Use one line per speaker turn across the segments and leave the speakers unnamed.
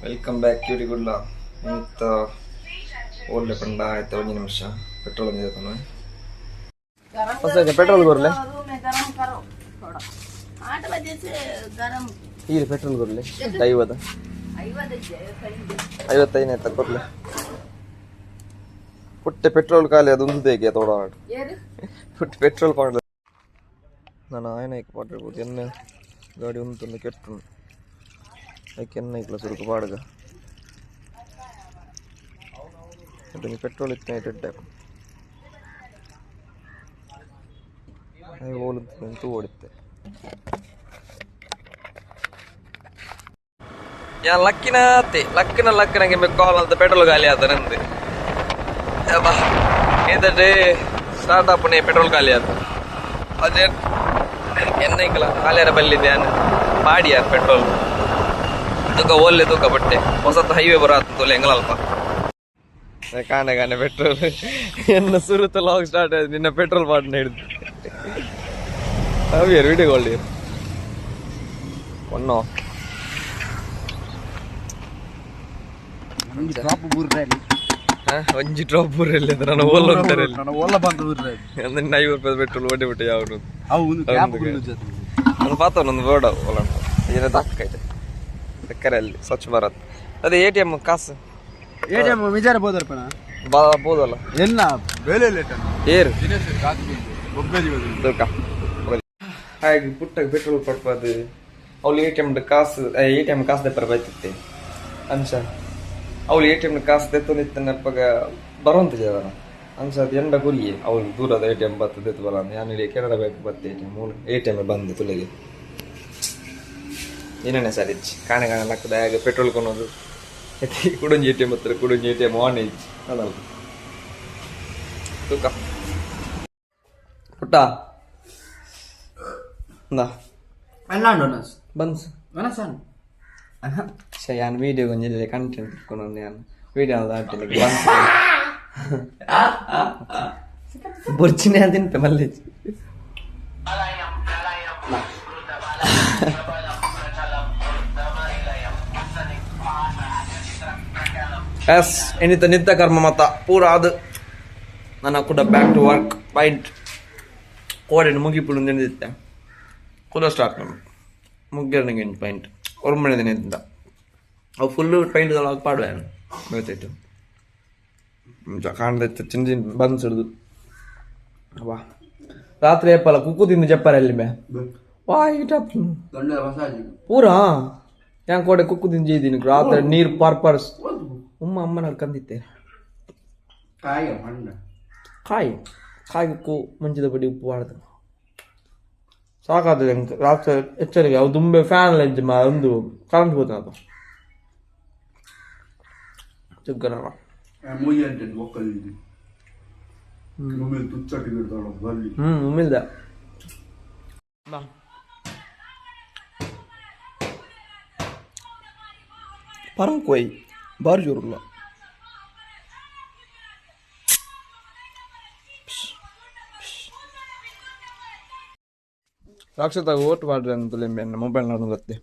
Welcome back cutie ಗುಡ್ಲ. ಇಂತ ಓಲ್ಲೆ ಪಂಡ ಆಯ್ತು, ಒಂಜಿ ನಿಮಿಷ ಪೆಟ್ರೋಲ್ ಒಂಜಿ. ಹೊಸ ಪೆಟ್ರೋಲ್ ಕೊರ್ಲೆ.
रूम में गरम करो थोड़ा, 8 बजे से गरम.
ಈರು ಪೆಟ್ರೋಲ್ ಕೊರ್ಲೆ, 50.
55.
55 ಆಯ್ತಾ? ಕೊರ್ಲೆ. ಪುಟ್ಟೆ ಪೆಟ್ರೋಲ್ ಖಾಲಿ, ಅದು ಒಂದು ಹೇಗೆ ತೋಡ.
ಏರು.
ಪುಟ್ಟ ಪೆಟ್ರೋಲ್ ಪಾಡ್ಲ. ನಾನು ಆಯನ ಐಕ್ ಪಾಡಿರ್ಬೋದು. ಎಣ್ಣೆ ಗಾಡಿ ಉಂಟು ಕೆಟ್ಟು, ಐಕ್ ಎಣ್ಣೆ ಐಕ್ಲ ಸುರುಕು ಪಾಡ್ಗ. ಪೆಟ್ರೋಲ್ ಇತ್ತು ಎಡ್ಡೆ. ಓಲು ತೂ ಓಡಿತ್ತೆ. ಯಾನ್ ಲಕ್ಕಿನ ಲಕ್ಕಿನ ಲಕ್ಕಿನಗೆ ಕಾಲ್ ಅಂತ ಪೆಟ್ರೋಲ್ ಖಾಲಿ ಆತ ನಂದು. ಎಂತಂದ್ರೆ ಸ್ಟಾರ್ಟ್ ಆಪುನೆ ಪೆಟ್ರೋಲ್ ಖಾಲಿ ಆತ. ಅದೇ ಎನ್ನೈಕಲ ಖಾಲಿಯಾರ ಬಲ್ಲಿದೆ ಪಾಡಿಯ ಪೆಟ್ರೋಲ್ ತೂಕ ಓಲ್ಲೆ ತೂಕ ಬಟ್ಟೆ. ಹೊಸತ್ ಹೈವೇ ಬರ ತುಲೆ ಎಂಗಲಲ್ಪ ಕಾಣೆ ಕಾಣೆ ಪೆಟ್ರೋಲ್. ಎನ್ನ ಸುರುತ ಲಾಗ್ ಸ್ಟಾರ್ಟ್ ಆಯ್ತು ನಿನ್ನ ಪೆಟ್ರೋಲ್ ಪಾಡ್ನ ಹಿಡಿದು. ಅವಿಯರ್ ವಿಡಿಯೋ ಕಾಲ್ ಒನ್ನೋ.
ಒಂಜಿ ಡ್ರಾಪ್ ಬೂರ್ರಲ್ಲಿ.
ಒಂಜಿ ಡ್ರಾಪ್ ಊರಲ್ಲಿ ನಾನು ಓಲ್ ಹೋಗ್ತಾರೆ.
ನಾನು ಓಲ್ಲ ಬಂದು ಊರ್ರಲ್ಲಿ.
ಅಂದ್ರೆ 50 ರೂಪಾಯಿ ಪೆಟ್ರೋಲ್ ಓಡಿ ಬಿಟ್ಟೆ ಯಾವ್ದು.
ಅವು ಒಂದು ಕ್ಯಾಪ್.
ಹೌದು. ಒಂದು ಪಾತ್ರ ಒಂದು ಬೋರ್ಡ್ ಓಲ ಏನೋ ದಕ್ಕ ಇದೆ ಸಕ್ಕರೆ ಅಲ್ಲಿ ಸ್ವಚ್ಛ ಭಾರತ್. ಅದೇ ಎಟಿಎಂ ಕಾಸು.
ಎಟಿಎಂ ಮಿಜಾರ ಬೋದರ್ಪಣ.
ಬಾ ಬೋದಲ್ಲ.
ಎಲ್ಲ ಬೇಲೆ ಲೇಟ್.
ಏರು?
ದಿನೇಶ್ ಕಾಸು ಒಬ್ಬರಿ.
ತೂಕ ಹಾಗೆ ಪುಟ್ಟಾಗ ಪೆಟ್ರೋಲ್ ಪಡ್ಪದು. ಅವಳು ಎಟಿಎಂ ಕಾಸು, ಎಟಿಎಂ ಕಾಸು ದೆಪ್ಪರ ಬೈತಿತ್ತೆ ಅಂಚ. ಅವಳು ಎಟಿಎಂ ಕಾಸು ದೆತ್ತೊಂದಿತ್ತನಪ್ಪಗ ಬರುವಂತ ಜನ ಅಂಚ. ಅದು ಎಂಡ ಗುರಿಯೇ ಅವಳು ದೂರದ ಎಟಿಎಂ ಬತ್ತು ದೆತ್ತು ಬರ. ಯಾನ್ ಇಡೀ ಕೆನರಾ ಬ್ಯಾಂಕ್ ಬತ್ತೆ ಎಟಿಎಂ ಮೂಲ ಎಟಿಎಂ ಬಂದು ತುಲೆಗೆ. ಏನೇನೆ ಸರ್ ಇಚ್ಚಿ ಕಾಣೆ ಕಾಣೆ ಲಕ್ಕದ ಹಾಗೆ ಪೆಟ್ರೋಲ್ ಕೊನೋದು. ಕುಡೊಂಜಿ ಎಟಿಎಂ ಹತ್ರ ಕುಡೊಂಜಿ ಎಟಿಎಂ ಆನ್ ಇಜ್ಜಿ ಅದಲ್ಲ. ತೂಕ ಪುಟ್ಟ ಇಂದಾ.
ಅಲ್ಲಾಂಡು.
ಬನ್ಸ್.
ವನಸನ್.
ಛೆ, ಯಾನ್ ವೀಡಿಯೋ ಒಂಜಿ ಕಂಟೆಂಟ್ ಇಟ್ಕೊಂಡು ಯಾನ್ ವೀಡಿಯೋ ಆಟಿಲ್ಲ. ಬನ್ಸ್ ಬೊರ್ಚಿನೇ ತಿನ್ಪೆ ಮಲ್ಲೇಜ್. ಎಸ್, ಎನಿತ ನಿತ್ಯ ಕರ್ಮ ಮತ ಪೂರ ಅದು. ನನ್ನ ಕೂಡ ಬ್ಯಾಕ್ ಟು ವರ್ಕ್ ಪಾಯಿಂಟ್. ಕೋಡೆನು ಮುಗಿಪುಡು ನೆನೆದಿತ್ತೆ ಕೂಡ ಸ್ಟಾರ್ಟ್ ನಮ್ಮ ಮುಗ್ಗರಣೆ ಪಾಯಿಂಟ್ ಒರ್ಮನೆ ದಿನದಿಂದ ಅವು ಫುಲ್ಲು ಪೈಂಟ್ ಪಾಡುವೆ ಗೊತ್ತಾಯ್ತು. ಕಾಣದೈತೆ ಚಿನ್ನ ಚಿನ್ನ ಬಂದು ಹಿಡಿದು ವಾ. ರಾತ್ರಿ ಏಪಲ್ಲ ಕುಕ್ಕು ತಿಂದು ಜಪ್ಪಾರಲ್ಲಿ ಮೇ ವಾ ಇಟ.
ದೊಡ್ಡ ಮಸಾಜ್.
ಪೂರಾ ಯಾನ್ ಕೋಡೆ ಕುಕ್ಕು ತಿಂದು ಜೇದಿನಿ ರಾತ್ರಿ ನೀರು ಪಾರ್ ಪಾರ್ಸ್ ಉಮ್ಮ ಅಮ್ಮನ ಕಂದಿತ್ತೆ.
ಕಾಯ ಮಣ್ಣ.
ಕಾಯಿ ಕಾಯಿ ಉಕ್ಕು ಮುಂಚಿದ ಪಡಿ ಉಪ್ಪು ಬಾರ್ದು ಸಾಕಾಗ್ತದೆ ಎಂಕ್. ರಾತ್ರಿ ಎಚ್ಚರಿಕೆ ಅವು ತುಂಬೆ ಫ್ಯಾನ್ ಲಂಚ್ ಮಾ ಒಂದು ಕರೆಂಟ್ ಹೋದ ಅದು ಚಿಕ್ಕನ.
ಮೂಯಿ ಅಂತ ಒಕ್ಕಲ್ ಉಮಿಲ್ ತುಚ್ಚಟಿ ಬಿಡ್ತಾಳ ಬರ್ಲಿ.
ಹ್ಮ್, ಉಮ್ಮಿಲ್ದ ಬಾ. ಪರಂಕೊಯ್ ಬಾರಿ ಜೋರುಲ್ಲ. ರಾಕ್ಷಸ ಓಟ್ ಪಾಡ್ರೆ ಅಂತ ಮೊಬೈಲ್ ನಾನು ಗೊತ್ತೆ.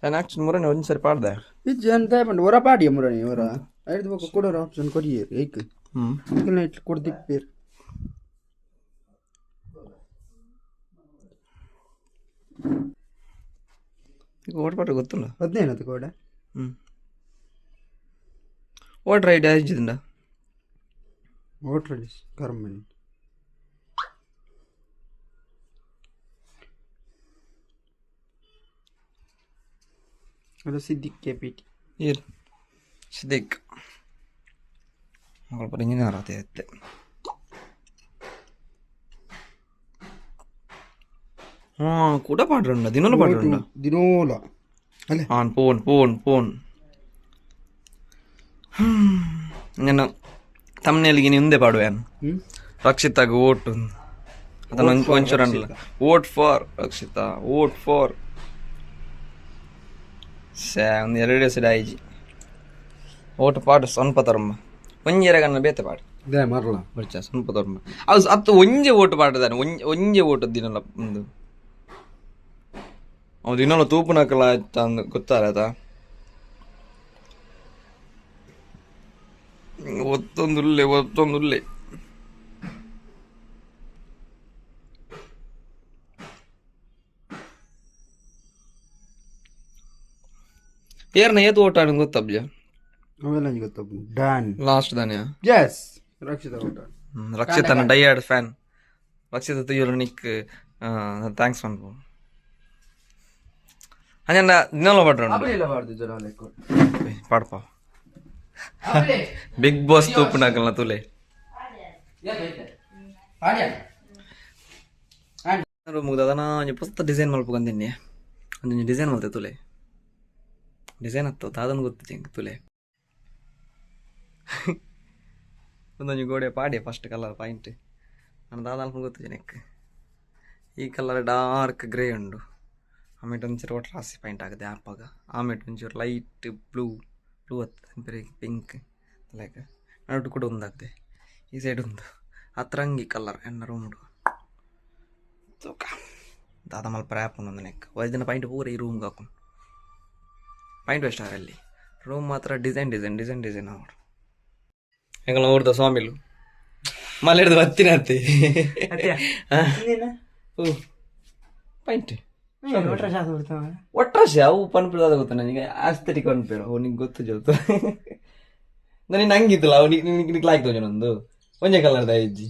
ನಾನು ಆಕ್ಷನ್ ಮುರನೆ ಒಂದು ಸರಿ ಪಾಡ್ದೆ.
ಇಜ್ಜಿ ಅಂತ ಪಂಡ ಹೊರ ಪಾಡಿಯ ಮುರಣಿ ಹೊರ ಐದು ಬೊಕ್ಕ ಕೊಡೋರ ಆಪ್ಷನ್ ಕೊರಿಯೇರು ಏಕ್. ಇಟ್ಲು ಕೊಡ್ದಿಪ್ಪೇರು.
ಈಗ ಓಟ್ ಪಾಡ್ರೆ ಗೊತ್ತಿಲ್ಲ.
15 ಕೋಡ.
ವೋಟರ್ ಐಡಿ ಅಜ್ಜಿದಿಂದ.
ವೋಟರ್ ಲಿಸ್ಟ್ ಕರ್ಮಣಿ. ಅದು ಸಿದ್ದಿಕ್ ಕೆ ಪಿ ಟಿ.
ಏರು ಸಿದ್ದಿಕ್ ಮಗಳ ಇಂಜಿನಿಯರ್ ಆತ ಇತ್ತೆ. ಹಾಂ, ಕೂಡ ಪಾಡ್ರಂಡ ದಿನಲೂ ಪಾಡ್ರಂಡ.
ದಿನೋಲ ಅಲ್ಲೇ.
ಹಾಂ, ಫೋನ್ ಫೋನ್ ಫೋನ್ ನನ್ನ ತಮ್ಮನೇಲಿಗೆ ಹಿಂದೆ ಪಾಡುವೆ. ರಕ್ಷಿತಾಗ ಓಟ್ ಅದನ್ನ ಒಂಚೂರು ಅನ್ನಲ್ಲ. Vote for Rakshita, vote for ಶ್ಯಾ. ಒಂದು ಎರಡು ಸರಿ ಆಯ್ಜಿ ಓಟ್ ಪಾಡು. ಸ್ವಲ್ಪ ತರಮ್ಮ ಒಂಜಿ ಎರಗನ್ನ ಬೇತೆ ಪಾಡು.
ಇದೇ ಮರಲ.
ಬರ್ಚ ಸ್ವಲ್ಪ ತರಮ್ಮ ಅದು ಅತ್ತು. ಒಂಜೆ ಓಟು ಪಾಡ್ದಾನೆ, ಒಂಜೆ ಒಂಜೆ ಓಟು ದಿನಲ ಒಂದು ಅವು ದಿನಲ ತೂಪುನಕಲ ಅಂದ್ ಗೊತ್ತಾರ ಆತ. ಒತ್ತೊಂದುಲ್ಲೆ ಒತ್ತೊಂದುಲ್ಲೆ ಏರ್ನ ಏತು ಓಟ ಆಡು ಗೊತ್ತಬ್ಜ
ಅವೆಲ್ಲ ಗೊತ್ತಪ್ಪ ಡನ್
ಲಾಸ್ಟ್ ದಾನೆ
ಎಸ್ ರಕ್ಷಿತ ಓಟ
ರಕ್ಷಿತನ ಡೈಯಾರ್ಡ್ ಫ್ಯಾನ್ ರಕ್ಷಿತ ತುಯ್ಯಲು ನಿಕ್ thanks ಪನ್ಪು ಅಂಜನ ದಿನಲ ಪಡ್ರ ಪಾಡ್ಪ ಬಿಗ್ ಬಾಸ್ ತೂಪುನಾಕಲ್ನ ತುಲೆ ಮುಗ್ದದನ ಒಂಜಿ ಪುಸ್ತ ಡಿಸೈನ್ ಮಲ್ಪುಗಂದಿನ್ನಿ ಒಂಜೊಂಜಿ ಡಿಸೈನ್ ಮಲ್ತೆ ತುಲೆ ಡಿಸೈನ್ ಅತ್ತ ದಾದನ್ ಗೊತ್ತಿಜ್ಜಿ ತುಲೆ ಒಂದೊಂಜಿ ಗೋಡೆ ಪಾಡಿ first colour point ನಾನು ದಾದ ಅಲ್ಪ ಗೊತ್ತಿಜ್ಜಿ ನೆಕ್ ಈ colour dark grey ಉಂಡು ಆಮೇಲೆ ಒಂಚೂರು ಒಟ್ಟು ರಾಸಿ ಪೈಂಟ್ ಆಗಿದೆ ಆಪಾಗ ಆಮೇಲೆ ಒಂಚೂರು light blue blue ಅತ್ತ ಬೇರೆ ಪಿಂಕ್ ಲೈಕ್ ನಡು ಕೂಡ ಒಂದಾಗ್ತದೆ ಈ ಸೈಡ್ ಒಂದು ಅತ್ರಂಗಿ ಕಲರ್ ಎನ್ನ ರೂಮ್ ತೂಕ ದಾದ ಮಲ್ಪ ಆ್ಯಪ್ ಒಂದು ನೆಕ್ ವೈದ್ಯನ ಪಾಯಿಂಟ್ ಪೂರ ಈ ರೂಮ್ಗೆ ಹಾಕೊಂಡು ಪಾಯಿಂಟ್ ವೆಸ್ಟ್ ಅಲ್ಲಿ ರೂಮ್ ಮಾತ್ರ design design design design ಅವರು ಎಂಗಳ ಊರ್ದ ಸ್ವಾಮಿಲು ಮಲೆಡ್ದು ಬತ್ತಿನ ಅತ್ತಿ ಓ ಪಾಯಿಂಟ್ ಒಟ್ರಾಶಿ ಅವು ಪನ್ಪಿದಾದ ಗೊತ್ತ ನನಗೆ ಆಸ್ಥೆಟಿಕ್ ಪನ್ಪೇರು ಅವು ನಿಂಗೆ ಗೊತ್ತು ಜೋತು ನನಗೆ ನಂಗಿತ್ತಲ್ಲ ಅವು ನಿಕ್ ಲಾಯ್ಕ್ ಒಂಜೊಂದು ಒಂಜೆ ಕಲರ್ದ ಇಜ್ಜಿ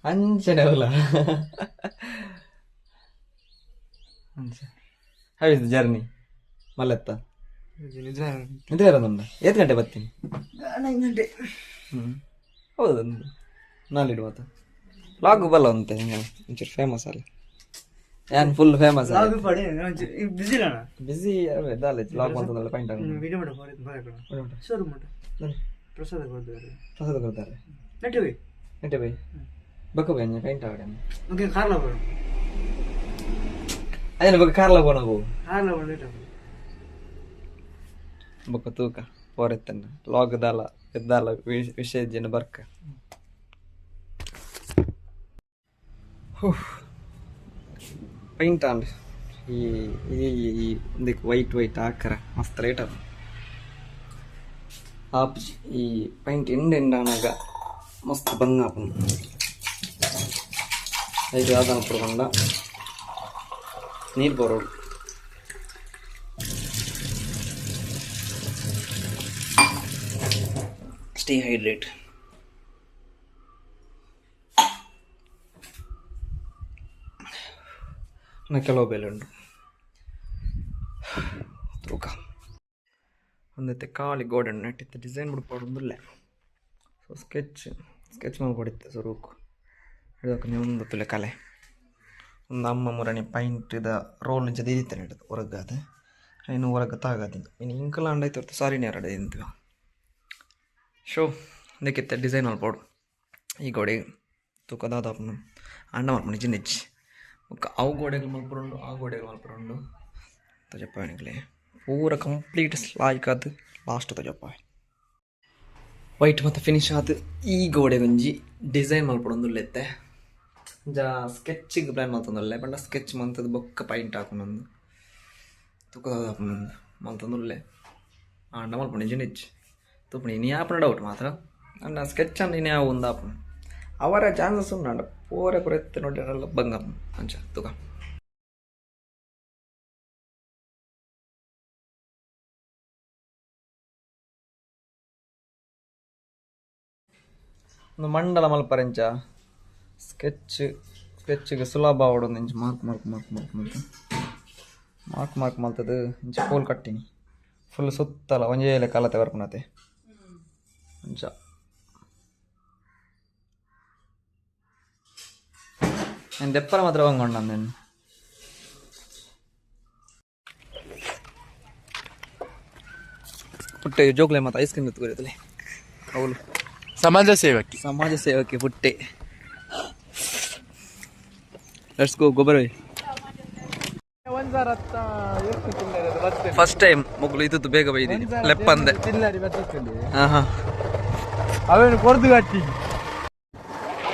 ಅಂಚನೆ ಅವಲ್ಲ ಅಂಚ how is the journey ಮಲ್ಲೆತ್ತ ನಿದ್ರೆ ಇರೋದುಂಡ ಏತ್ ಗಂಟೆ ಬರ್ತೀನಿ ಹ್ಞೂ ಹೌದು ನಾಳಿಡು ಮಾತು ಲಾಗು ಬಲ್ಲ ಅಂತೆ ಒಂಚೂರು ಫೇಮಸ್ ಅಲ್ಲ ಯಾನ್ ಫುಲ್ ಫೇಮಸ್ ಬಿಸಿ ದಾಲೆ ಲಾಗ್ ಅಂತಂದ್ರೆ ಪಾಯಿಂಟ್ ಪ್ರಸಾದ ಕೊಡ್ತಾರೆ ನೆಟ್ಟೆ ಬೈ ಬಕ್ಕ ಬೈ ಅಂಜ ಪೈಂಟ್ ಆವಡೆ ಅದೇನು ಬೊಕ್ಕ ಕಾರ್ಲ ಪೋನವು ಬೊಕ್ಕ ತೂಕ ಪೋರೆತ್ತನ್ನ ಲಾಗ್ ದಾಲ ಎದ್ದಾಲ ವಿಷಯ ಜನ ಬರ್ಕ ಪೈಂಟ್ ಆಂಡ್ ಈ ಈ ಈ ಒಂದಕ್ಕೆ ವೈಟ್ ವೈಟ್ ಹಾಕರ ಮಸ್ತ್ ರೇಟ್ ಅದು ಆಪ್ಜಿ ಈ ಪೈಂಟ್ ಎಂಡ್ ಎಂಡ್ ಆನಾಗ ಮಸ್ತ್ ಬಂಗ ಆಪುಂಡು ಐದು ಯಾವ್ದು ಅನ್ಪುಡು ನೀರು ಬರೋಡು ಸ್ಟೇ ಹೈಡ್ರೇಟ್ ಕೆಲವು ಬೆಲೆ ಉಂಟು ತೂಕ ಒಂದೈತೆ ಖಾಲಿ ಗೋಡೆ ನೆಟ್ಟಿತ್ತು ಡಿಸೈನ್ ಬಿಡ್ಪಾಡೊಂದಿಲ್ಲ ಸೊ ಸ್ಕೆಚ್ ಸ್ಕೆಚ್ ಮಾಡ್ಕೊಡಿತ್ತು ಸುರುಕು ಹಿಡಿದಕ್ಕೆ ಒಂದು ತುಲೆ ಕಲೆ ಒಂದು ಅಮ್ಮ ಮುರಣಿ ಪೈಂಟ್ದ ರೋಲ್ ಇಂಚ ದೀದಿತ್ತೇನೆ ಹಿಡಿದು ಹೊರಗಾದ ಇನ್ನು ಹೊರಗೆ ತಾಗದಿನಿ ಇನ್ನು ಇಂಕಲ ಅಂಡೈತೆ ಹೊರತು ಸಾರಿ ನೇರಡೆ ಇಂತೀವ ಶೋ ಅದಕ್ಕಿತ್ತ ಡಿಸೈನ್ ಮಲ್ಪೋಡು ಈ ಗೋಡೆ ತೂಕದಾದ ಅಂಡ ಮಲ್ಪುಂಡು ಜಿನ್ನಿಚ್ಚಿ ಬೊಕ್ಕ ಅವು ಗೋಡೆಗಳು ಮಲ್ಪುಂಡು ಆ ಗೋಡೆಗಳು ಮಲ್ಪುಂಡು ತೋಜಪ್ಪ ನಿಕ್ಲೆ ಪೂರ ಕಂಪ್ಲೀಟ್ ಲಾಯ್ಕ್ ಆದ್ ಲಾಸ್ಟ್ ತೋಜಪ್ಪ ವೈಟ್ ಮತ್ತು ಫಿನಿಶ್ ಆದ್ ಈ ಗೋಡೆಗೊಂಜಿ ಡಿಸೈನ್ ಮಲ್ಪೊಡೊಂದುಲ್ಲೆತ್ತೆ ಒಂಜ ಸ್ಕೆಚ್ಗೆ ಪ್ಲ್ಯಾನ್ ಮಲ್ತೊಂದುಲ್ಲೆ ಪಂಡ ಸ್ಕೆಚ್ ಮಂತದ ಬೊಕ್ಕ ಪೈಂಟ್ ಹಾಕೊಂಡೊಂದು ತೂಕದಾದ ಆಪುಂಡು ಮಲ್ತೊಂದುಲ್ಲೆ ಆಂಡ ಮಲ್ಪುಂಡು ಜಿನಿಚ್ ತೂಪುಂಡು ಇನಿ ಆಪುನ ಡೌಟ್ ಮಾತ್ರ ಅಂಡ ಸ್ಕೆಚ್ ಅಂಡ ಇನಿ ಆವು ಒಂದು ಆಪುಂಡು ಅವರ ಚಾನ್ಸಸ್ ಉಂಡು ಅಂಡ ಪೂರ ಪೂರ ಎತ್ತೆ ನೋಡಿ ಬಂಗ ಅಂಚ ತೂಕ ಒಂದು ಮಂಡಲ ಮಲ್ಪರೆಂಚ ಸ್ಕೆಚ್ ಸ್ಕೆಚ್ಗೆ ಸುಲಭ ಆವಡೊಂದು ಇಂಚ mark mark mark mark ಮಲ್ತ mark mark ಮಲ್ತದು ಇಂಚ ಪೋಲ್ ಕಟ್ಟಿನಿ ಫುಲ್ ಸುತ್ತಲ ಒಂಜೇ ಲೆಕ್ಕ ಅಲತೆ ಬರ್ಪುನತೆ ಅಂಚ నేను దెప్పల మాత్రం వంగొండాను నేను ಪುಟ್ಟೆ ಜೋಕ್ಲೆ ಮತ್ತು ಐಸ್ ಕ್ರೀಮ್ ಎತ್ಕೊರಿತಲೆ ಅವಳು
ಸಮಾಜ ಸೇವಕಿ
ಸಮಾಜ ಸೇವಕಿ ಪುಟ್ಟೆ let's go ಗೊಬ್ಬರ ಫಸ್ಟ್ ಟೈಮ್ ಮಗಳು ಇದ್ದದ್ದು ಬೇಗ ಬೈದಿನಿ ಲೆಪ್ಪಂದೆ ಹಾ ಹಾ
ಅವೇನು ಕೊರ್ದು ಕಟ್ಟಿ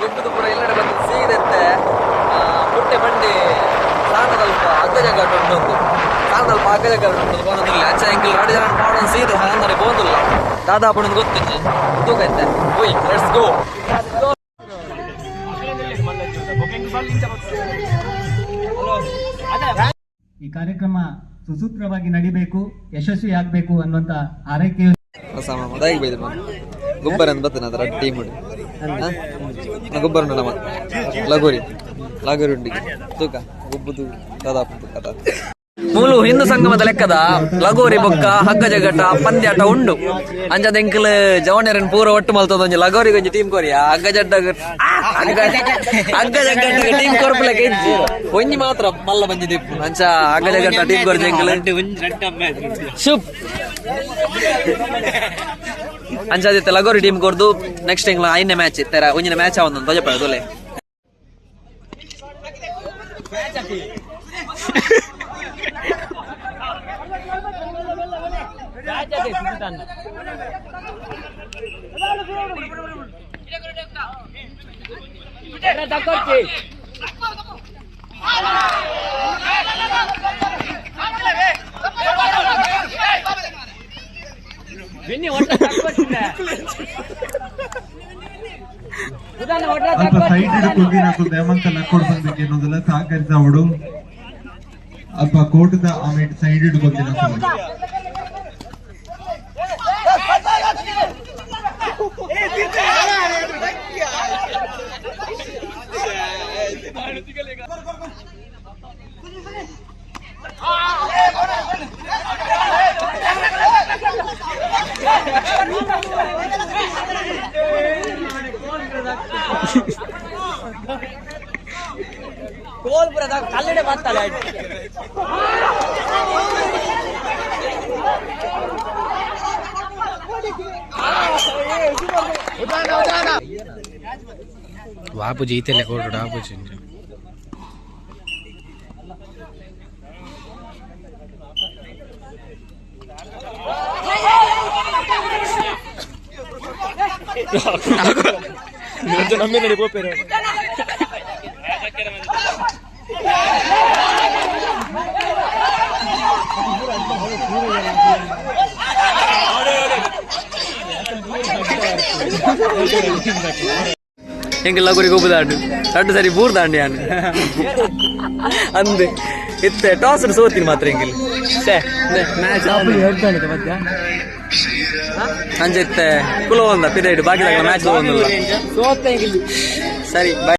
ದೊಡ್ಡದು ಪೂರ ಎಲ್ಲಡೆ ಬಂದು ಸೀದೆತ್ತೆ ಪುಟ್ಟೆ ಬಂಡಿ ಸಾನದಲ್ಪ ಅಗ್ಗ ಜಾಗ ಉಂಟು ಸಾನದಲ್ಪ ಅಗ್ಗ ಜಾಗ ಉಂಟು ಪೋನದಿಲ್ಲ ಅಚ್ಚ ಎಂಕಲ್ ರಡಿ ಜನ ಪಾಡೊಂದು ಸೀದೆ ಸಾನದರೆ ಪೋಂದಿಲ್ಲ ದಾದಾ ಪುಣದ್ ಗೊತ್ತಿಜ್ಜಿ ತೂಕೈತೆ. ಓಯ್, let's go.
ಈ ಕಾರ್ಯಕ್ರಮ ಸುಸೂತ್ರವಾಗಿ ನಡಿಬೇಕು, ಯಶಸ್ವಿ ಆಗಬೇಕು ಅನ್ನುವಂತ ಆರೈಕೆ.
ದಾಯಿಗೆ ಬೈದು ಗೊಬ್ಬರ ಅಂತ ಬರ್ತೇನೆ ಅದರ ಟೀಮ್ ಉಂಟು. ಗೊಬ್ಬರ ಉಂಟು ನಮ್ಮ ಲಗೋರಿ, ಲಗೋರಿ ಉಂಟು. ತೂಕ ಗೊಬ್ಬುದು ದಾದಾ ಕಥಾ. ಮೂಲು ಹಿಂದೂ ಸಂಗಮದ ಲೆಕ್ಕದ ಲಗೋರಿ ಬೊಕ್ಕ ಹಗ್ಗ ಜಗಟ ಪಂದ್ಯಾಟ ಉಂಡು. ಅಂಚದ ಎಂಕಲ್ ಜವಣ್ಯರನ್ ಪೂರ ಒಟ್ಟು ಮಲ್ತದ ಒಂಜಿ ಲಗೋರಿಗೆ ಒಂಜಿ ಟೀಮ್ ಕೊರಿಯ. ಹಗ್ಗ ಜಡ್ಡ ಹಗ್ಗ ಹಗ್ಗ ಜಗ್ಗಟ ಟೀಮ್ ಕೊರ್ಪುಲೆಕ ಇಜ್ಜಿ, ಒಂಜಿ ಮಾತ್ರ ಮಲ್ಲ ಬಂಜಿ ದಿಪ್ಪು. ಅಂಚ ಹಗ್ಗ ಜಗಟ್ಟ ಟೀಮ್ ಕೊರ್ಜಿ ಎಂಕಲ್ ಶುಪ್. ಅಂಚಾದಿತ್ತೆ ಲಗೋರಿ ಟೀಮ್ ಕೊರ್ದು ನೆಕ್ಸ್ಟ್ ಎಂಗ್ಲ ಐನೇ ಮ್ಯಾಚ್ ಇತ್ತರ ಒಂಜಿನ ಮ್ಯಾಚ್ ಅವೊಂದು ತೊಜಪ ದೊಲೆ.
ಅಲ್ಪ ಸೈಡ್ ಹಿಡ್ಕೊಂಡು ದೇಮಂತ ಲಕ್ಕೊಡ್ ಬಂದಕ್ಕೆ ಅನ್ನೋದೆಲ್ಲ ಸಹಕರಿಸವಡು. ಅಲ್ಪ ಕೋಟದ ಆಮೇಲೆ ಸೈಡ್ ಹಿಡ್ಕೊಂದಿನ.
ವಾಪು ಜೀತೆಲ್ಲ ಕೊಡು ಆಪುಜಿ.
ಎಂಕ್ ಲಗೋರಿ ಗೊಬ್ಬುದಾಂಡು ರಡ್ಡು ಸರಿ ಬೂರ್ದಾಂಡು ಯಾನು ಅಂದೆ ಇತ್ತೆ ಟಾಸ್ ಸೋತೀನಿ ಮಾತ್ರ ಎಂಗಿಲ್. ಛೇ, ಮ್ಯಾಚ್ ಅಂಚೆ ಇತ್ತೆ ಕುಲ ಒಂದ ಪಿರೈಡ್ ಬಾಕಿ ಮ್ಯಾಚ್ ಒಂದಿಲ್ಲ. ಸರಿ, ಬಾಯ್.